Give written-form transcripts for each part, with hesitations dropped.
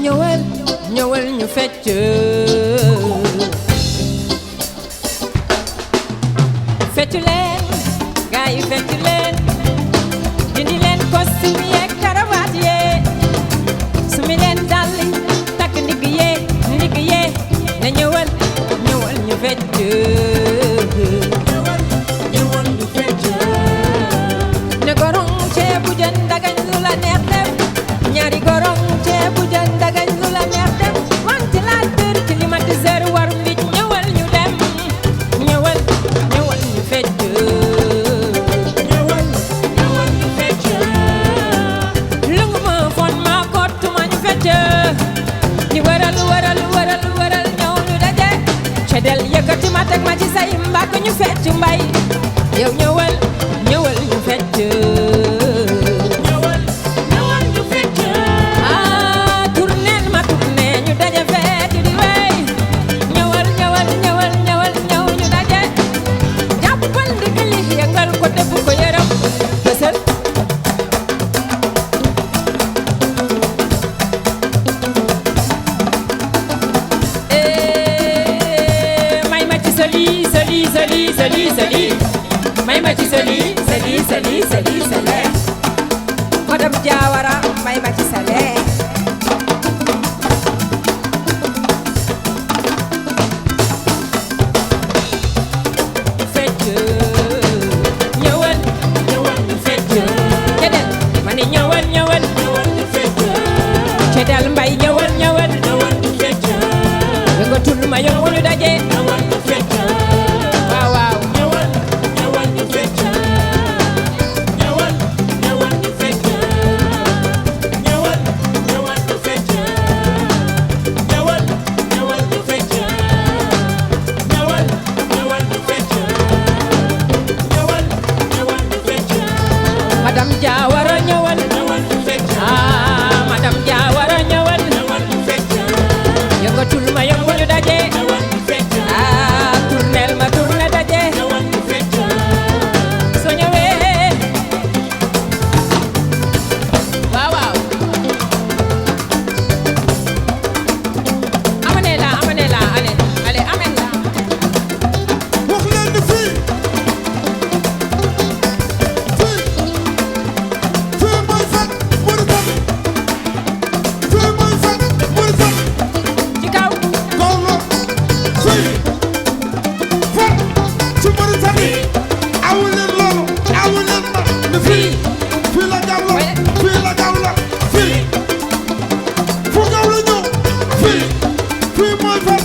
ñëwal ñëwal ñu fecc fecc leen gaa yi fecc leen dindi leen costume yeeg cravate yee sumi leen dàll takk ndigg yee na ñëwal ñëwal ñu fecc ñëwal ñu fecc ne gorong ceebu jën dagañ lu la neex def ñaari gorong ceebu jën dagañ lu la neex def ventilateur climatiseur war mbij ñëwal ñu dem ñëwal ñëwal ñu fecc ñëwal ñëwal ñu fecc lungu ma fon ma kottu ma ñu fecc di waral waral waral waral ñëw ñu daje cedel yëkkati ma teg ma ci say mbàkk ñu fecc mbay yow ñëwal ñëwal ñu fecc may ma ci sali madame Diawara may ma ci sale fecc ñëwal ñëwal ñu fecc cedel ma ne ñëwal ñëwal ñëwal ñu fecc cedel mbay ñëwal ñëwal ñëwal ñu fecc nga tul ma yëngu ñu daje ñëwal ñu fecc waaw waaw ñëwal ñëwal ñu fecc ñëwal ñëwal ñu fecc ñëwal ñëwal ñu fecc ñëwal ñëwal ñu fecc ñëwal ñëwal ñu fecc ñëwal ñëwal ñu fecc madame Diawara ñëwal ñëwal ñu fecc ah madame Diawara ñëwal ñëwal ñu fecc yëngatul ma yëngu ñu daje ñëwal ñu fecc ah tournel ma tourné daje ñëwal ñu fecc soo ñëwee waaw waaw amane la allez amen la wax leen ni fii mooy fan Mauritanie fii mooy fan Mauritanie ci kaw kaw la fii fan ci Mauritanie awu leen loolu awu leen ma ni fii fii la gaaw la fii la gaaw la fii fu gaaw la ñëw fii mooy fan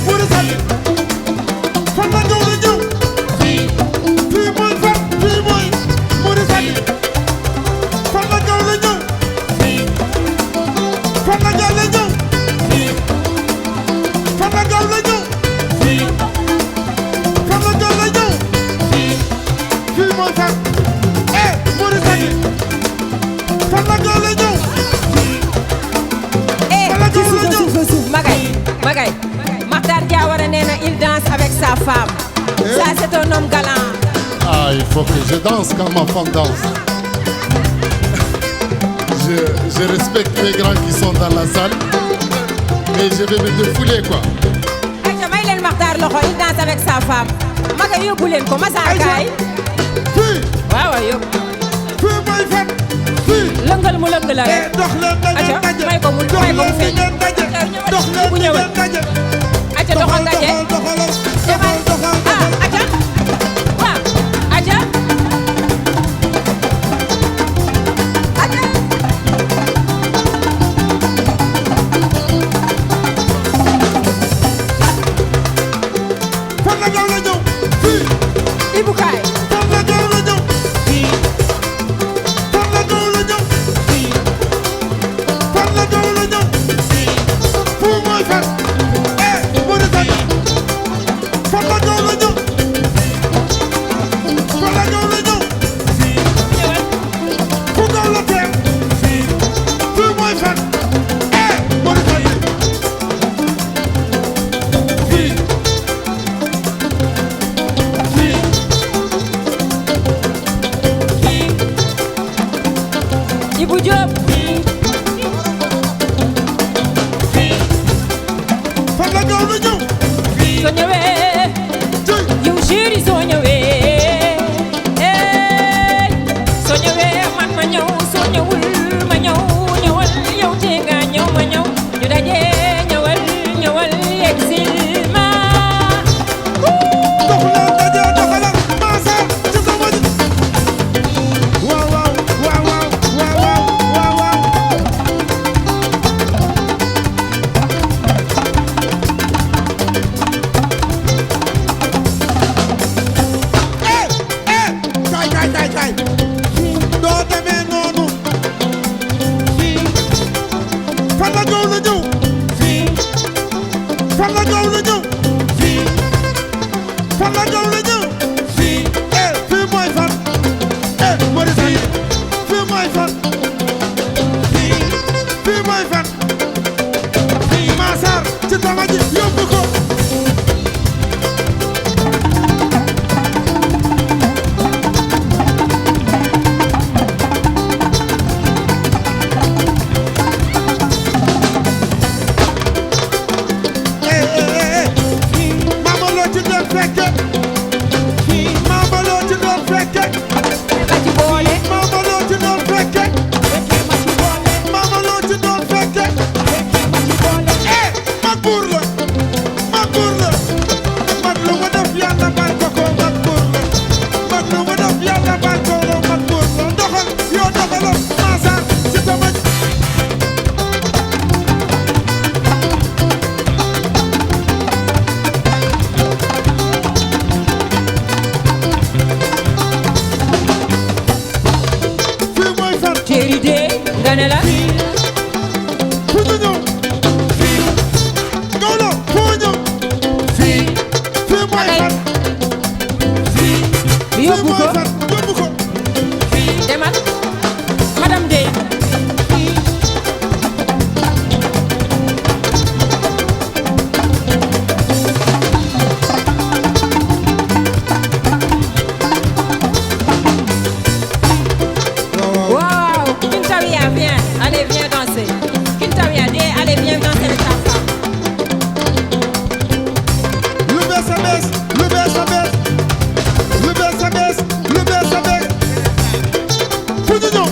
Mauritanie fan la gaaw la ñëw fii mooy fan mooy Mauritanie fan la gaaw la ñëw fan la gaaw la ñëw fan la gaaw la ñëw fan la gaaw la ñëw fii mooy fan Mauritanie fan la gaaw la ñëw fan la gaaw la ñëw suuf Magay Makhtar Diawara nee na il danse avec sa femme ça c'est un homme galant Ah, il faut que je danse quand ma femme danse. Je respecte les grands qui sont dans la salle, mais je vais me défouler quoi. ayca may leen Makhtar loxo il danse avec sa femme Magay yóbbu leen ko Massar kaay Fii waaw yóbbu fii mooy fan fii. lëngal mu lëng la rek dox leen da ngeen ayca daje may ko mu feeñ dox leen bu da ñëwal ngeen daje. ayca doxal daje demal ah ayca waaw ayca Fan la gaaw la ñëw fii. Ibou Kaay Fan la gaaw la ñëw fii. Fan la gaaw la ñëw fii. Fan la gaaw la ñëw fii. Fii mooy fan Mauritanie Diop fan la gaaw na ñëw soo ñëwee jëy yow chéri soo ñëwee soo ñëwee man ma ñëw soo ñëwul ma ñëw ñëwal yow te nga ñëw ma ñëw ñu daje ñëwal ñëwal yegsil ma doxalal daje doxalal maasa ci sama ji waaw waaw waaw waaw waaw waaw waaw kay doo demee noonu fan la gaaw na ñëw fan la gaaw na ñëw fan la gaaw na ñëw fii mooy fan Mauritanie fii mooy fan fii mooy fan Massar ci tama ji yóbbu ko Mama loo ci doon fekke Mama loo ci doon fekke ma ci boole Mama loo ci doon fekke ma ci boole Mama loo ci doon fekke ma ci boole mag buur la mag buur la mag lu mu def yàlla baal ko ko mag buur la mag lu mu def yàlla baal ko ko mag buur la doxal yow doxalal Massar ci sama fii mooy fan chéri de nga ne la fu ñu ñëw Gawlo fu ñu ñëw fii mooy fan yóbbu ko yóbbu ko demal madame de waaw Kintawia viens allez viens danser Kintawia de allez viens danser avec ta femme lu bees a bees lu bees a bees lu bees a bees lu bees a bees fu ñu ñëw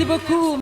merci beaucoup.